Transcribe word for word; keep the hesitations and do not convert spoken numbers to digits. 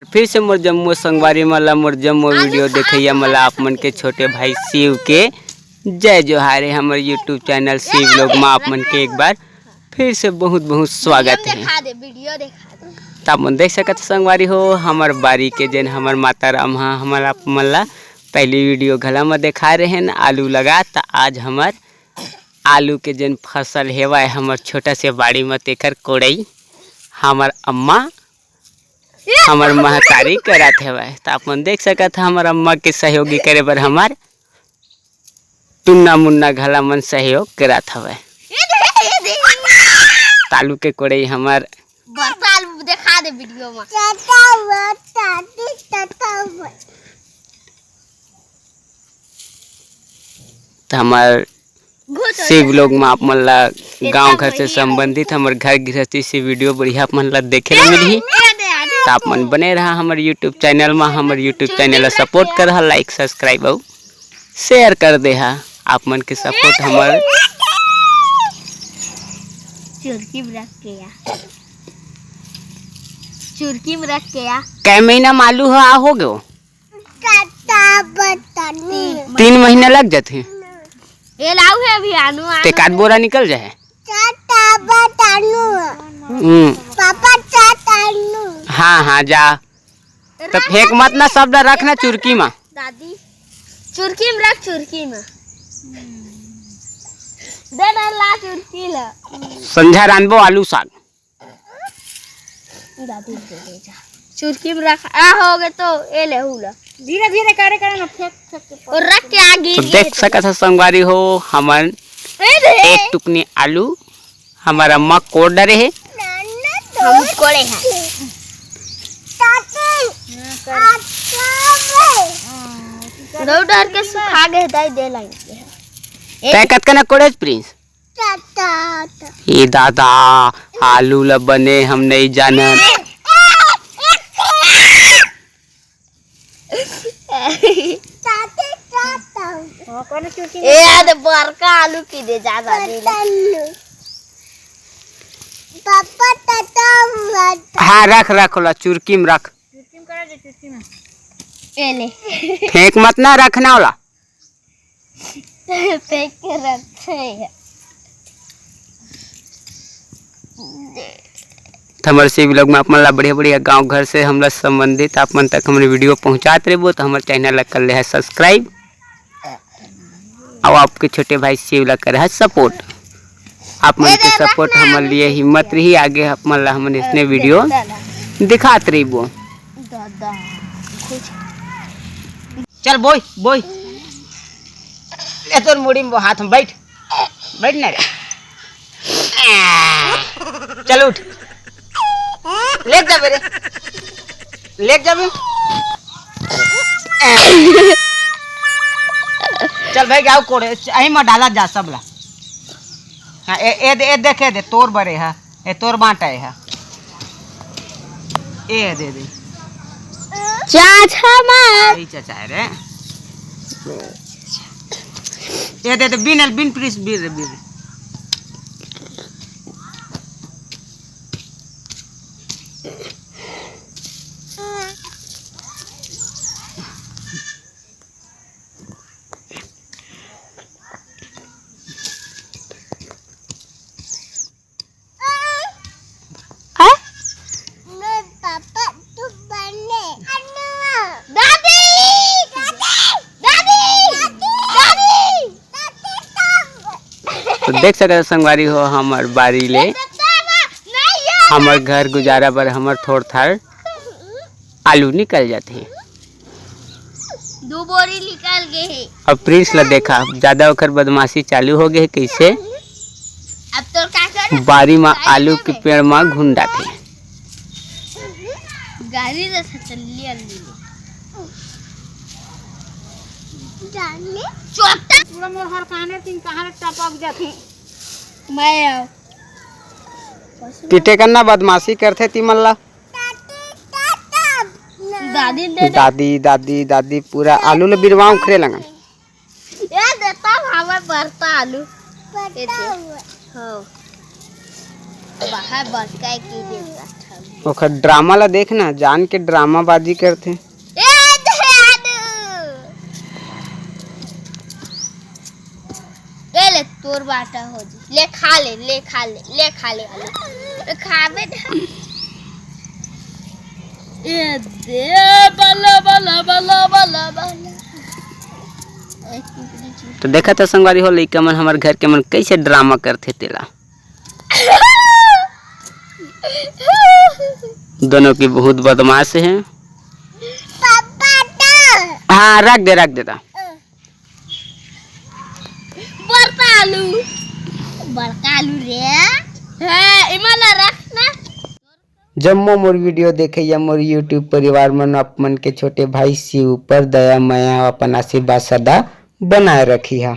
फिर से मोर जम्मो संगवारी मन ला, मोर जम्मो वीडियो देखइया मन ला, आप मन के छोटे भाई शिव के जय जोहार हे। हमर YouTube चैनल शिव लोग मा आप मन के एक बार फिर से बहुत बहुत स्वागत हे। देखा दे, वीडियो देखा दे। त आप मन देख सकत हो संगवारी हो, हमर बारी के जेन हमर माता राम ह हमर आप मन ला पहली वीडियो घला म देखा रहेन आलू लगा, त आज हमर आलू के जेन फसल हेवय हमर छोटा से बाड़ी म, तेकर कोड़ई हमर अम्मा, हमर महतारी करत हेवय। त आप मन देख सकत ह, हमर अम्मा के सहयोगी करे बर हमर टुन्ना मुन्ना घला मन सहयोग करत हवय। त आलू के कोड़ई हमर बड़का आलू देखा दे वीडियो में। त हमर शिव लोग म आप मन ला गांव घर से संबंधित हमर घर गृहस्थी से वीडियो बढ़िया आप मन ला देखे ला मिलही। त आप मन बने रहा हमर YouTube चैनल म, हमर YouTube चैनल ला सपोर्ट करहा, लाइक, सब्सक्राइब अउ शेयर कर देहा। आप मन के सपोर्ट हमर चुरकी में रख के या, चुरकी में रख के या। कै महीना म आलू ह आ हो गयो? तीन महीना लग जाथे। ये लाऊ है अभी आनू, आनू। ते काट बोरा निकल जाए। हम्म। हाँ, हाँ, जा। त फेंक मत ना, सब ला रख ना चुरकी मा। दादी, चुरकी में रख, चुरकी में। दे ना ला चुरकी ला। संझा रांधबो आलू साग। दादी दे दे जा। चुरकी में रख। आ, हो गए तो ए ले हुला। धीरे धीरे करे करे ना, फेंक फेंक के। और रख के आगे तो देख सकत ह संगवारी हो, हमन ए रे। एक टुकनी आलू हमर अम्मा कोड़ डरे हे। हम कोड़े हैं। दो डर के सुखा गए, दाई दे लाइन के। तै कतका ना कोड़े प्रिंस? ए दादा, आलू ल बने हम नहीं जानन। ए यार, बड़का आलू की दे जा दादी ला। हाँ, रख, रख ओला, चुरकी में रख। ए ले। फेंक मत ना, रखना ओला। फेंक के रखे हैं। त हमर शिव लोग में आप मन ला बढ़िया बढ़िया गांव घर से हमला संबंधित आप मन तक हमर वीडियो पहुंचात रहबो, त हमर चैनल ला कर ले है सब्सक्राइब, और आपके छोटे भाई शिव ला करे है सपोर्ट। आप मन के सपोर्ट हमर लिए हिम्मत रही, आगे आप मन ला हमन इसने वीडियो दिखात रहिबो। दादा, कुछ चल बोई, बोई। ले तोर मुड़ी में हाथ में बैठ। बैठ ना रे। चल उठ। लेट जाबे रे। लेट जाबे। चल भाई, गाँव कोड़े, अही में डाला जा सबला। हाँ, ए, ए, ए देखे दे, तोर बरे हा। ए तोर बांटा ए हा। ए दे दे। चाचा मार। आई चाचा है रे। ए दे दे, बिन, बिन प्रिंस, बिन रे, बिन रे। हाँ? दादी! दादी! दादी! तो देख सकत हो संगवारी हो, हमर बारी ले, हमर घर गुजारा बर हमर थोड़ थार आलू निकल जाथे। दो बोरी निकल गए हे। अब प्रिंस ला देखा, ज्यादा ओकर बदमाशी चालू हो गए हे। कैसे? अब तो का कर? बारी मा आलू के पेड़ मा घुंडाथे। गाड़ी ले सचल्ली अल्ली ले। जाने। चोटा। पूरा मोर हर काने तीन कहाँ ले टपक जाथे। मैं आओ। किटे कन्ना बदमाशी करथे तिमन ला। दादी दे दे। दादी, दादी, दादी, पूरा आलू ले बिरवा उखरे लंगन। ये देता हमें भरता आलू। ये दे। हाँ। बाहर बड़का की देता। ओखर ड्रामा ला देख ना, जान के ड्रामाबाजी करथे। ए, दे आलू। ए ले, तोर बाटा हो जी। ले खा ले, ले खा ले, ले खा ले आलू। ए, खाबे ना। ए दे, बला, बला, बला, बला, बला। ए, कुकरी चुप। तो देखा था संगवारी हो, लइका मन हमर घर के मन कैसे ड्रामा करथे तेला। दोनों की बहुत बदमाश है। पापा टा। हाँ, रख दे, रख देता। बड़का आलू, बड़का आलू रे। हाँ, इमन ला रख ना। जम्मो मोर वीडियो देखइया मोर YouTube परिवार मन, आप मन के छोटे भाई शिव ऊपर दया मया अपन आशीर्वाद सदा बनाए रखिहा।